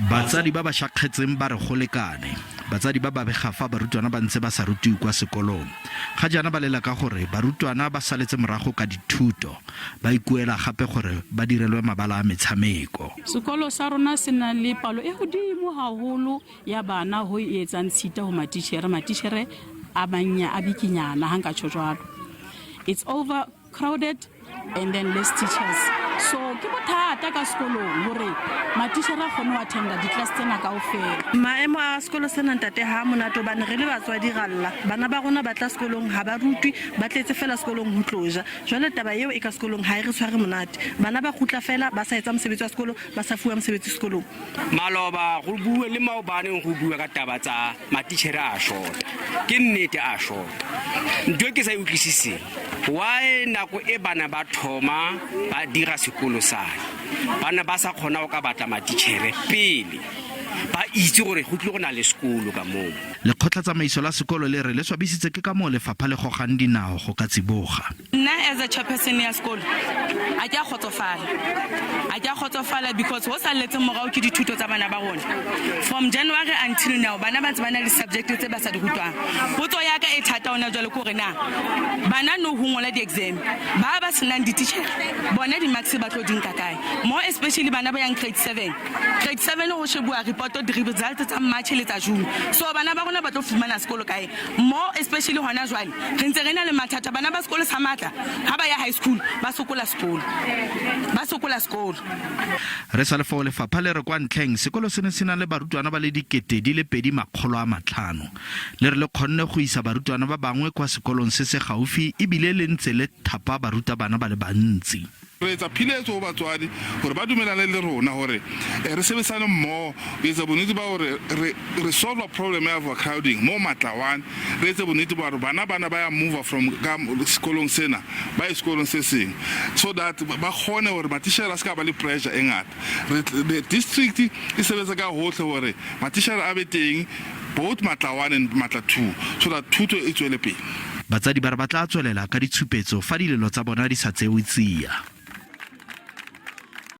Batsadi ba ba shakgetseng ba re go lekane. Batsadi ba ba bega fa barutwana ba ntse ba sa rutiwe kwa sekolong. Ga jaana ba lela ka gore barutwana ba saletse morago ka dithuto. Ba ikuela gape gore ba direlwe mabala a metshameko. Sekolo sa rona se na le palo e godimo haholo ya bana ho e etsang tshita ho matitjhere. Matitjhere a manya a bikinyana ha nka tjho jwalo. It's over crowded and then less teachers. So ke bothata ka sekolong hore matitjhere a kgone ho attenda di-class tsena kaofela. Maemo a sekolo sena, ntate, ha monate hobane re le batswadi ra lla. Bana ba rona ba tla sekolong, ha ba rutwe, ba tletse fela sekolong ho tlo ja. Jwale taba eo e ka sekolong ha e re tshware monate. Bana ba kgutla fela ba sa etsa mosebetsi wa sekolo, ba sa fuwa mosebetsi sekolong. Maloba go bue le maobaneng go bua ka taba tsa matitjhere a shota. Ke nnete a shota. Ntho e ke sa e utlwisiseng, why nako e bana ba thoma ba dira sekolo sane, bana ba sa kgona go ka batla matitjhere pele ba itse gore go tlile go na le sekolo ka moo? Lekgotlatsamaiso la sekolo le re le swabisitse ke ka moo lefapha le gogang dinao go ka tsiboga. Nna as a chairperson ya sekolo, a ke a kgotsofala, a ke a kgotsofala because ho salletseng morao ke dithuto tsa bana ba rona. From January until now, bana ba ntse ba na le subject tse ba sa di rutwang. Potso ya ka e thata hona jwale ke hore na bana no ho ngola di-exam, ba ba senang dititjhere bona di-marks ba tlo di nka kae? More especially bana ba yang grade 7. Grade 7 ho shebuwa report di-results tsa March le tsa June, so bana ba rona ba tlo fumana sekolo kae? More especially hona jwale re ntse re na le mathata. Bana ba sekolo sa Matla ha ba ya high school ba sokola sekolo, ba sokola sekolo. Re sa le foo, lefapha le re kwa ntlheng sekolo se ne se na le barutwana ba le 2500. Le re le kgonne go isa barutwana ba bangwe kwa sekolong se se gaufi ebile le ntse le thapa barutabana ba le bantsi. Re etsa philetso ho batswadi hore ba dumelane le rona hore re sebetsane mmoho ho etsa bonnete ba hore re re solva problem ya overcrowding mo Matla 1. Re etse bonnete ba hore bana bana ba ya move from ka sekolong sena ba ye sekolong se seng so that ba kgone hore matitjhere a se ka ba le pressure e ngata. Re the district e sebetsa ka hohle hore matitjhere a be teng both Matla 1 and Matla 2 so that thuto e tswele pele. Batsadi ba re ba tla tswelela ka ditshupetso fa dilelo tsa bona di sa tsewe tsia.